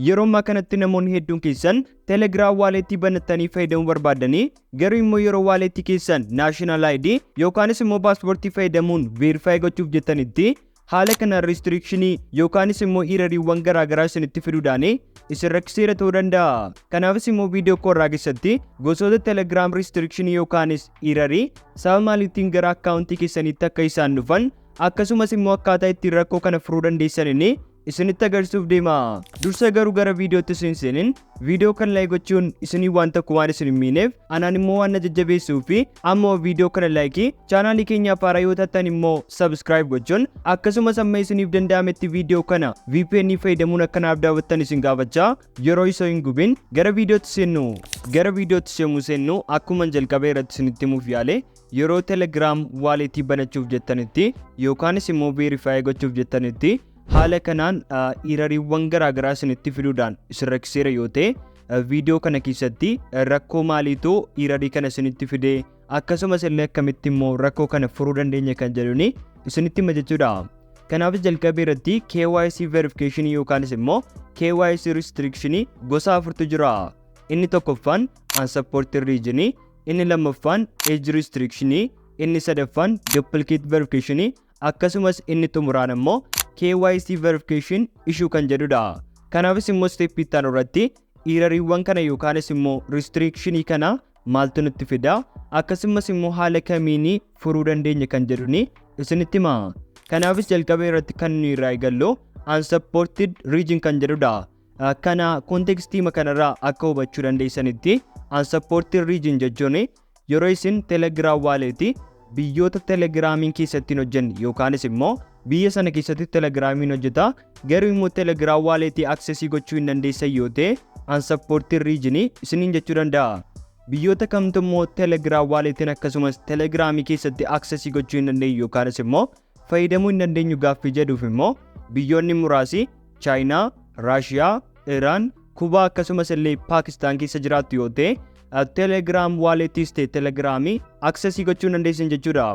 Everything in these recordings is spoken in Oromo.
Yeroo ammaa kanatti namoonni hedduun keessan Telegram walletii banattanii fayyadamuu barbaadanii, garuu immoo yeroo walletii keessan national ID yookaanis immoo paaspoortii fayyadamuun verify gochuuf jettanitti haala kanaan restrictionii yookaanis immoo erroriiwwan garaagaraa isinitti fiduudhaan isin rakkiseera ta'uu danda'a. Kanaafis immoo viidiyoo koo irraa keessatti gosoota Telegram restrictionii yookaanis errorii sababa maaliitiin gara akkaawuntii keessaniitti akka isaan dhufan, akkasumas immoo akkaataa ittiin rakkoo kana furuu dandeessaniin isinitti agarsiisuuf deema. Dursa garuu gara viidiyootti isin seenin, viidiyoo kana like gochuun isinii waan tokko waan isin hin miineef, anaan immoo waan na jajjabeessuu fi ammoo viidiyoo kana like, chaanaalii keenyaaf haaraa yoo taatan immoo subscribe gochuun, akkasumas amma isiniif danda'ametti viidiyoo kana VPN fayyadamuun akkanaaf daawwattan isin gaafachaa, yeroo isoo hin gubin gara viidiyootti seennu. Gara viidiyootti yommuu seennu, akkuma jalqabee irratti isinitti himuuf yaale, yeroo Telegram walletii banachuuf jettanitti yookaanis immoo verify gochuuf jettanitti haala kanaan erroriiwwan garaagaraa isinitti fiduudhaan isin rakkiseera yoo ta'e, viidiyoo kana keessatti rakkoo maaliitu errorii kana isinitti fide, akkasumas illee akkamitti immoo rakkoo kana furuu dandeenya kan jedhuuni isinitti hima jechuudha. Kanaafis jalqabee irratti KYC verification yookaanis immoo KYC restriction gosa afurtu jira. Inni tokkoffaan unsupported region, inni lammaffaan age restriction, inni sadaffaan duplicate verification, akkasumas inni xumuraan immoo KYC verification issue kan jedhudha. Kanaafis immoo step itti aanu irratti erroriiwwan kana yookaanis immoo restrictionii kana maaltu nutti fida, akkasumas immoo haala kamiin furuu dandeenya kan jedhuni isinitti hima. Kanaafis jalqaba irratti kan nuyi irraa eegallu unsupported region kan jedhudha. Kana contextii kanarraa akka hubachuu dandeessanitti, unsupported region jechuun yeroo isin Telegram walletii biyyoota Telegramiin keessatti hin hojjenne, yookaanis immoo biyya sana keessatti Telegramiin hojjeta, garuu immoo Telegram walletii accessii gochuu hin dandeessan yoo ta'e, unsupported region isiniin jechuu danda'a. Biyyoota kamtu immoo Telegram walletiin akkasumas Telegramii keessatti accessii gochuu hin dandeenyu yookaanis immoo fayyadamuu hin dandeenyu gaaffii jedhuuf immoo, biyyoonni muraasi Chaayinaa, Raashiyaa, Iraan, Kubaa akkasumas illee Paakistaan keessa jiraattu yoo ta'e, Telegram walletiis ta'e Telegramii accessii gochuu hin dandeessan jechuudha.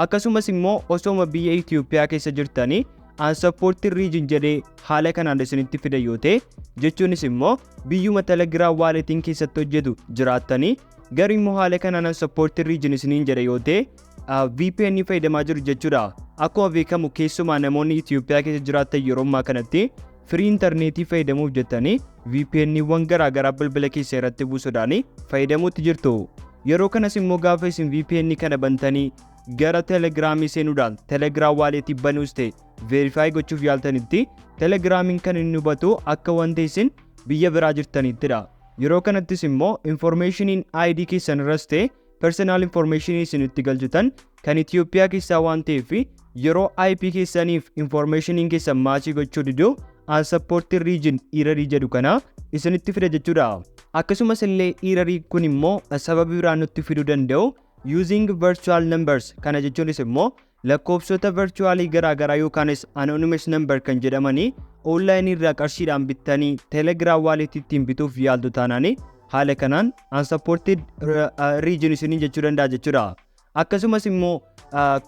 Akkasumas immoo osooma biyya Itoophiyaa keessa jirtanii unsupported region jedhee haala kanaan isinitti fida yoo ta'e, jechuunis immoo biyyuma Telegram walletiin keessatti hojjetu jiraattanii, garuu immoo haala kanaan unsupported region isiniin jedhe yoo ta'e, VPN fayyadamaa jiru jechuudha. Akkuma beekamu, keessumaa namoonni Itoophiyaa keessa jiraattan yeroo ammaa kanatti free intarneetii fayyadamuuf jettanii VPNiiwwan garaagaraa bilbila keessa irratti buusuudhaan fayyadamuutti jirtu. Yeroo kanas immoo gaafa isin VPN kana bantanii gara Telegramii seenuudhaan Telegram walletii banuus ta'e verify gochuuf yaaltanitti, Telegramiin kan inni hubatu akka wanta isin biyya biraa jirtanittidha. Yeroo kanattis immoo informationiin ID keessan irras ta'e personal informationii isin itti galchitan kan Itoophiyaa keessaa waan ta'eef, yeroo IP keessaniif informationiin keessan matchii gochuu didu, unsupported region errorii jedhu kana isinitti fida jechuudha. Akkasumas illee errorii kun immoo sababii biraa nutti fiduu danda'u using virtual numbers, kana jechuunis immoo lakkoofsota virtualii garaagaraa yookaanis anonymous number kan jedhamanii onlineii irraa qarshiidhaan bittanii Telegram walletii ittiin bituuf yaaltu taanaanii, haala kanaan unsupported region isiniin jechuu danda'a jechuudha. Akkasumas immoo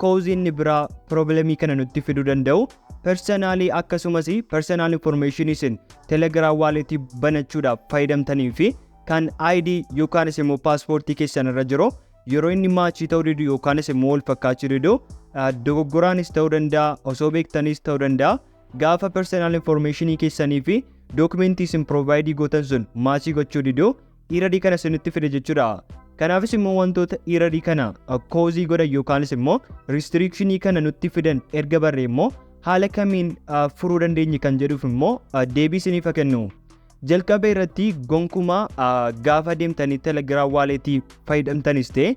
causei inni biraa problemii kana nutti fiduu danda'u, personalii akkasumas personal information isin Telegram walletii banachuudhaaf fayyadamtanii fi kan ID yookaanis immoo paaspoortii keessan irra jiru yeroo inni matchii ta'uu didu yookaanis immoo wal fakkaachuu didu, dogoggoraanis ta'uu danda'a, osoo beektanis ta'uu danda'a, gaafa personal informationii keessanii fi documentii isin provideii gootan sun matchii gochuu didu, errorii kana isinitti fide jechuudha. Kanaafis immoo wantoota errorii kana causeii godhan yookaanis immoo restrictionii kana nutti fidan erga barree immoo, haala kamiin furuu dandeenye kan jedhuuf immoo deebii isiniif kennu. Jalqaba irratti gonkumaa gaafa deemtanii Telegram walletii fayyadamtanis ta'e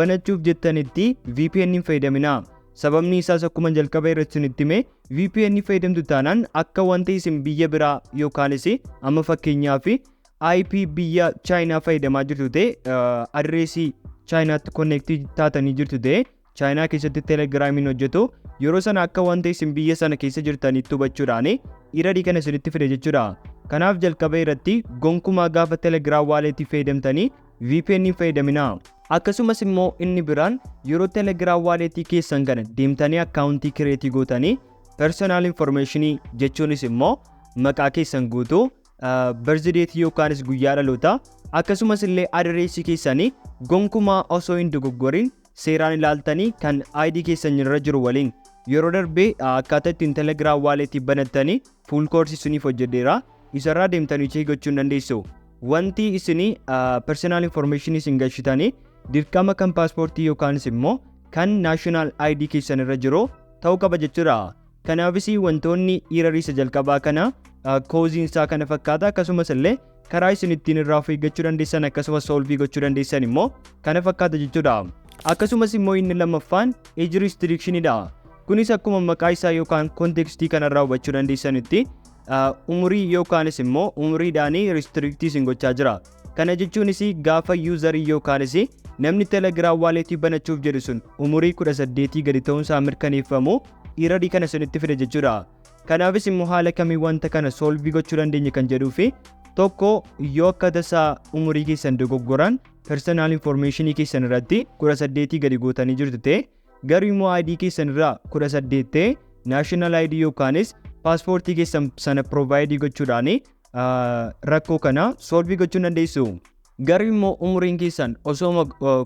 banachuuf jettanitti VPN hin fayyadaminaa. Sababni isaas akkuma jalqaba irratti isinitti hime, VPN fayyadamtu taanaan akka wanta isin biyya biraa yookaanis amma fakkeenyaaf IP biyya Chaayinaa fayyadamaa jirtu ta'e, addressii Chaayinaatti connectii taatanii jirtu ta'e, Chaayinaa keessatti Telegramiin hojjetu, yeroo sana akka wanta isin biyya sana keessa jirtanitti hubachuudhaan errorii kana isinitti fide jechuudha. Kanaaf jalqaba irratti gonkumaa gaafa Telegram walletii fayyadamtanii VPN hin fayyadaminaa. Akkasumas immoo inni biraan yeroo Telegram walletii keessan kana deemtanii accountii createii gootanii, personal informationii jechuunis immoo maqaa keessan guutuu, Birth date yookaanis guyyaa dhalootaa, akkasumas illee adireesii keessanii gonkumaa osoo hin dogoggorin seeraan ilaaltanii kan ID keessan irra jiru waliin. Yeroo darbee akkaataa ittiin Telegram walletii banattanii full course isiniif hojjedheera. Isarraa deemtanii check gochuu hin dandeessu. Wanti isinii personal information isin galchitanii dirqama kan paaspoortii yookaanis immoo kan national ID keessan irra jiru ta'uu qaba jechuudha. Kanaafis wantoonni errorii isa jalqabaa kana causeiin isaa kana fakkaata. Akkasumas illee karaa isin ittiin irraa of eeggachuu dandeessan, akkasumas solve gochuu dandeessan immoo kana fakkaata jechuudha. Akkasumas immoo inni lammaffaan age restrictionidha. Kunis akkuma maqaa isaa yookaan contextii kanarraa hubachuu dandeessanitti umurii yookaanis immoo umuriidhaan restrictii isin gochaa jira. Kana jechuunis gaafa userii yookaanis namni Telegram walletii banachuuf jedhu sun umurii 18 gadi ta'uunsaa mirkaneeffamu, errorii kana isinitti fide jechuudha. Kanaafis immoo haala kamiin wanta kana solve gochuu dandeenya kan jedhuu fi tokko, yoo akka tasaa umurii keessan dogoggoran personal informationii keessan irratti 18 gadi gootanii jirtu ta'e, garuu immoo ID keessan irraa 18 ta'e, national ID yookaanis paaspoortii keessan sana provide gochuudhaan rakkoo kana solve gochuu dandeessu. Garuu immoo umuriin keessan osoo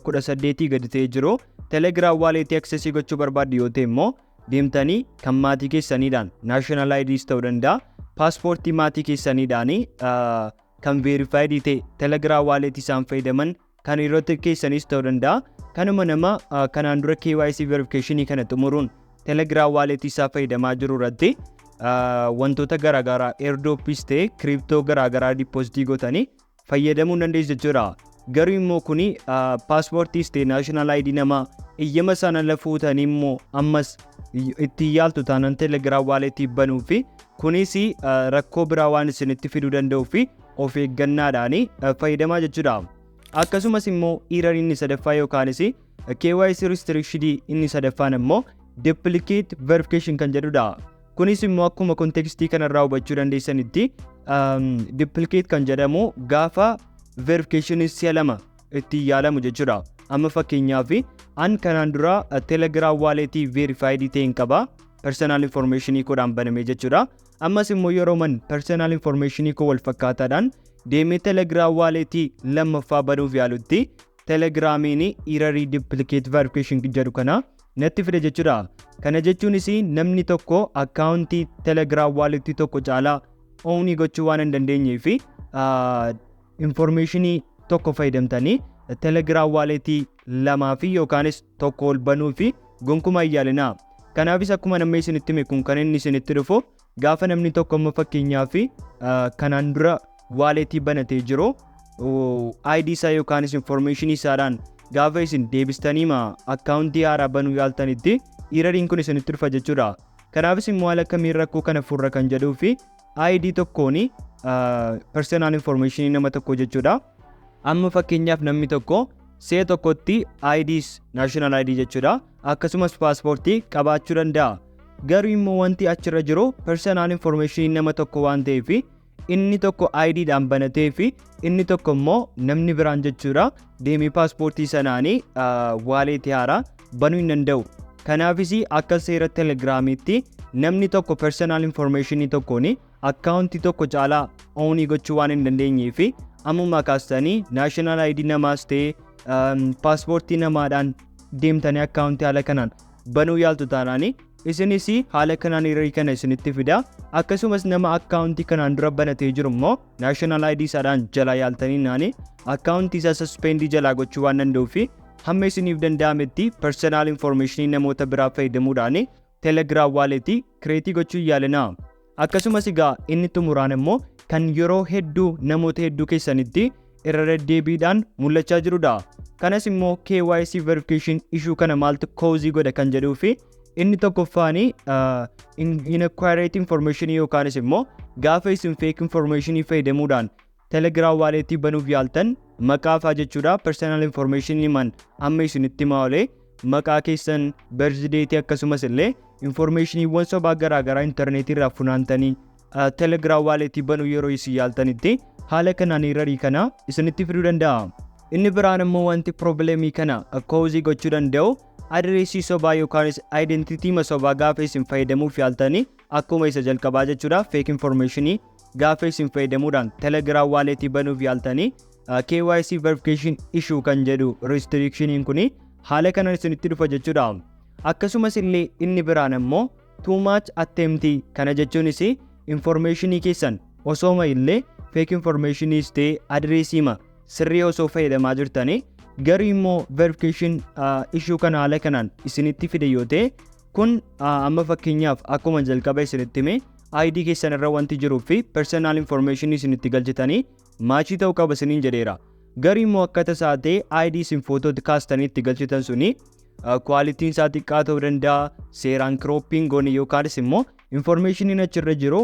18 gadi ta'ee jiru Telegram walletii accessii gochuu barbaaddu yoo ta'e immoo, deemtanii kan maatii keessaniidhaan national IDs ta'uu danda'a, paaspoortii maatii keessaniidhaan kan verified ta'e, Telegram walletii isaan fayyadaman kan hiriyoota keessanis ta'uu danda'a, kanuma nama kanaan dura KYC verificationii kana xumuruun Telegram walletii isaa fayyadamaa jiru irratti wantoota garaagaraa, airdropis ta'e crypto garaagaraa depositii gootanii fayyadamuu dandeessu jechuudha. Garuu immoo kuni paaspoortiis ta'e national ID namaa iyyama sana ala fuutanii immoo ammas ittiin yaaltu taanaan Telegram walletii banuu fi kunis rakkoo biraa waan isinitti fiduu danda'uu fi of eeggannaadhaan fayyadamaa jechuudha. Akkasumas immoo error inni sadaffaa yookaanis KYC restriction inni sadaffaan immoo duplicate verification kan jedhudha. Kunis immoo akkuma contextii kanarraa hubachuu dandeessanitti, duplicate kan jedhamu gaafa verification si'a lama ittiin yaalamu jechuudha. Amma fakkeenyaaf an kanaan dura Telegram walletii verified ta'e hin qaba. Personal informationii koodhaan baname jechuudha. Ammas immoo yeroo man personal informationii koo wal fakkaataadhaan deemee Telegram walletii lammaffaa banuuf yaalutti, Telegramiin errorii duplicate verification jedhu kana natti fide jechuudha. Kana jechuunis namni tokko accountii Telegram walletii tokko caalaa own gochuu waan hin dandeenyee fi informationii tokko fayyadamtanii Telegram walletii lamaa fi yookaanis tokko ol banuu fi gonkumaa hin yaalinaa. Kanaafis akkuma namni isinitti hime, kun kan inni isinitti dhufu gaafa namni tokko amma fakkeenyaaf kanaan dura walletii banatee jiru ID isaa yookaanis informationii isaadhaan gaafa isin deebistanii accountii haaraa banuu yaaltanitti erroriin kun isinitti dhufa jechuudha. Kanaafis immoo haala kamiin rakkoo kana furra kan jedhuu fi ID tokkoon personal informationii nama tokko jechuudha. Amma fakkeenyaaf namni tokko si'a tokkotti IDs, national ID jechuudha, akkasumas paaspoortii qabaachuu danda'a. Garuu immoo wanti achirra jiru personal informationii nama tokko waan ta'eef, inni tokko ID dhaan banatee fi inni tokko immoo namni biraan jechuudha deemee paaspoortii sanaanii walletii haaraa banuu hin danda'u. Kanaafis akka seera Telegramiitti namni tokko personal informationii tokkoon accountii tokko caalaa own gochuu waan hin dandeenyee fi ammuma kaastanii national ID namaas ta'e paaspoortii namaadhaan deemtanii accountii haala kanaan banuu yaaltu taanaanii, isinis haala kanaan errorii kana isinitti fida. Akkasumas nama accountii kanaan dura banatee jiru immoo national ID isaadhaan jalaa yaaltanii naani accountii isaa suspendii jalaa gochuu waan danda'uu fi hamma isiniif danda'ametti personal informationii namoota biraa fayyadamuudhaan Telegram walletii create gochuu yaalinaa. Akkasumas egaa inni xumuraan immoo kan yeroo hedduu namoota hedduu keessanitti irra deddeebiidhaan mul'achaa jirudha. Kanas immoo KYC verification issue kana maaltu cause godha kan jedhuu fi inni tokkoffaan inaccurate information yookaanis immoo gaafa isin fake information fayyadamuudhaan Telegram walletii banuuf yaaltan, maqaa faa jechuudha, personal information man amma isinitti himaa olee, maqaa keessan, birth date, akkasumas illee informationiiwwan sobaa garaagaraa intarneetii irraa funaantanii Telegram walletii banuu yeroo isin yaaltanitti haala kanaan errorii kana isinitti fiduu danda'a. Inni biraan immoo wanti problemii kana cause gochuu danda'u adireesii sobaa yookaanis identity sobaa gaafa isin fayyadamuuf yaaltanii, akkuma isa jalqabaa jechuudha, fake informationii gaafa isin fayyadamuudhaan Telegram walletii banuuf yaaltanii KYC verification issue kan jedhu restrictioniin kuni haala kanaan isinitti dhufa jechuudha. Akkasumas illee inni biraan ammoo too much attempt. Kana jechuunis informationii keessan osooma illee fake informationis ta'e addressiima sirrii osoo fayyadamaa jirtanii, garuu immoo verification issue kana haala kanaan isinitti fide yoo ta'e, kun amma fakkeenyaaf akkuma jalqaba isinitti hime ID keessan irra wanti jiruu fi personal information isinitti galchitanii matchii ta'uu qaba isiniin jedheera. Garuu immoo akka tasaa ta'e ID isin footootti kaastanii itti galchitan suni qualityn isaa xiqqaa ta'uu danda'a, seeraan cropping goone yookaanis immoo informationiin achirra jiru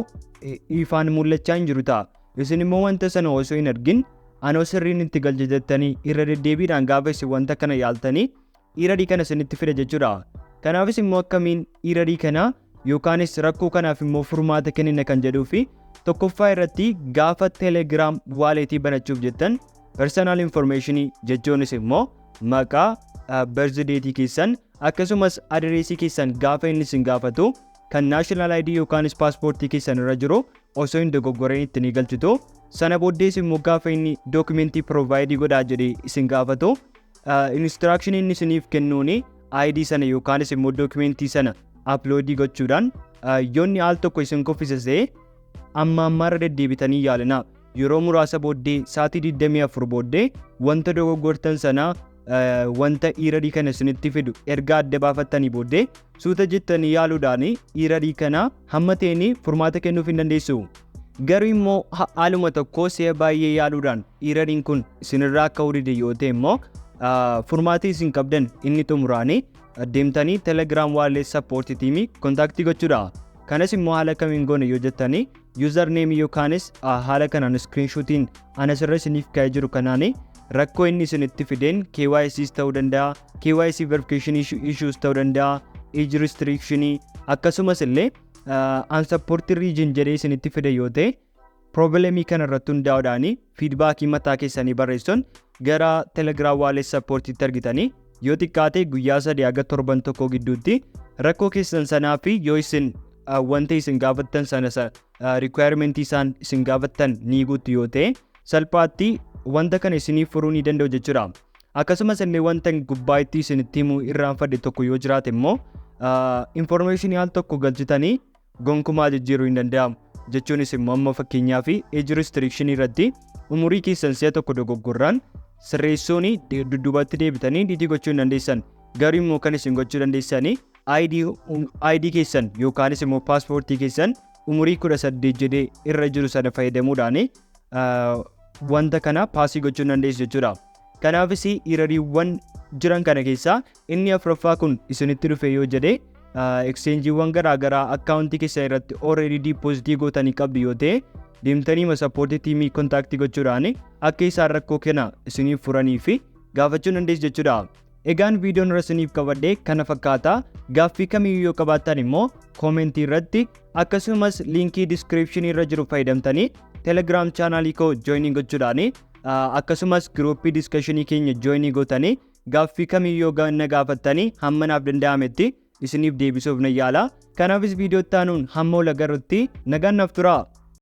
ifaan mul'achaa hin jiru ta'a. Isin immoo wanta sana osoo hin argin anoo sirriin itti galche jettanii irra deddeebiidhaan gaafa isin wanta kana yaaltanii errorii kana isinitti fida jechuudha. Kanaafis immoo akkamiin errorii kana yookaanis rakkoo kanaaf immoo furmaata kennina kan jedhuu fi tokkoffaa irratti gaafa Telegram walletii banachuuf jettan personal informationii jechuunis immoo maqaa, birth dateii keessan, akkasumas addressii keessan gaafa inni isin gaafatu kan national ID yookaanis paaspoortii keessan irra jiru osoo hin dogoggoreen itti ni galchitu. Sana booddees immoo gaafa inni documentii provideii godhaa jedhee isin gaafatu instructionii inni isiniif kennuuni ID sana yookaanis immoo documentii sana uploadii gochuudhaan yoonni al tokko isin kuffise ta'e amma ammaarra deddeebitanii yaalina. Yeroo muraasa booddee, sa'aatii 24 booddee, wanta dogoggortan sana, wanta errorii kana isinitti fidu erga adda baafattanii booddee suuta jettanii yaaluudhaan errorii kana hamma ta'een furmaata kennuuf hin dandeessu. Garuu immoo haaluma tokko si'a baay'ee yaaluudhaan erroriin kun isinirraa akka dide yoo ta'e immoo furmaata isin qabdan inni xumuraanii deemtanii Telegram wallet support teamii contactii gochuudha. Kanas immoo haala kamiin goone yoo jettanii, usernameii yookaanis haala kanaan screenshotiin ana asirra isiniif kaa'ee jiru kanaan rakkoo inni isinitti fideen KYCs ta'uu danda'a, KYC verification issues ta'uu danda'a, age restriction, akkasumas illee unsupported region jedhee isinitti fide yoo ta'e, problemii kana irratti hundaa'uudhaan feedbackii mataa keessanii barreessuun gara Telegram wallet supportiitti argitanii yoo xiqqaate guyyaa 3 haga torban 1 gidduutti rakkoo keessan sanaa fi yoo isin wanta isin gaafattan sana, requirementii isaan isin gaafattan ni guuttu yoo ta'e, salphaatti wanta kana isiniif furuu ni danda'u jechuudha. Akkasumas illee wanta gubbaa itti isinitti himuu irraanfadhe tokko yoo jiraate immoo informationii al tokko galchitanii gonkumaa jijjiiruu hin danda'amu. Jechuunis immoo amma fakkeenyaaf age restriction irratti umurii keessan si'a tokko dogoggorraan sirreessuun dudduubatti deebitanii edit gochuu hin dandeessan. Garuu immoo kan isin gochuu dandeessanii ID keessan yookaanis immoo paaspoortii keessan umurii 18 jedhee irra jiru sana fayyadamuudhaan wanta kana passii gochuu hin dandeessu jechuudha. Kanaafis erroriiwwan jiran kana keessaa inni afuraffaa kun isinitti dhufe yoo jedhe, exchangeewwan garaagaraa accountii keessan irratti already depositii gootanii qabdu yoo ta'e, deemtanii supportii teamii contactii gochuudhaan akka isaan rakkoo kana isiniif furanii fi gaafachuu dandeessu jechuudha. Egaan viidiyoon irra isiniif qabadhee kana fakkaata. Gaaffii kamiyyuu yoo qabaattan immoo commentii irratti, akkasumas linkii descriptionii irra jiru fayyadamtanii Telegram channelii koo joinii gochuudhaan, akkasumas groupii discussionii keenya joinii gootanii gaaffii kamiyyuu yoo na gaafattanii hamma naaf danda'ametti isiniif deebisuuf na yaala. Kanaafis viidiyoo itti aanuun hamma ol agarrutti nagaan naaf turaa.